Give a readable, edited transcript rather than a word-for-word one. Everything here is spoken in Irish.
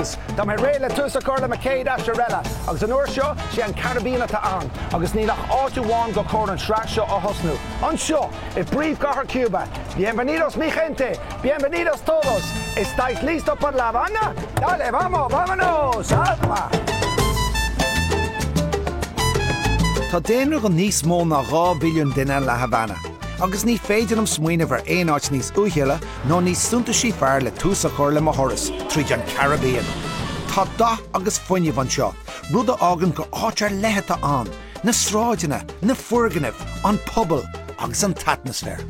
thíos. Tá mé réidh le tús a chur le mo chéad aistear eile, agus an uair seo, sé an Caribbean atá ann, agus níl ach áit amháin gur chóir an sraith seo a thosnú, anseo, i bpríomhchathair Cuba. Bienvenidos mi gente, bienvenidos todos, estáis listos para La Habana? Dale, vamos, vámonos, alma! Tá daonra de níos mó ná 2 mhilliún duine in La Habana, agus ní féidir liom smaoineamh ar aon áit níos uathúla nó níos suntasaí fearr le tús a chur le mo thuras tríd an Caribbean. Tá dath agus fuinneamh anseo, rud a fhágann gur áit ar leith atá ann, na sráideanna, na foirgnimh, an pobal agus an t-atmaisféar.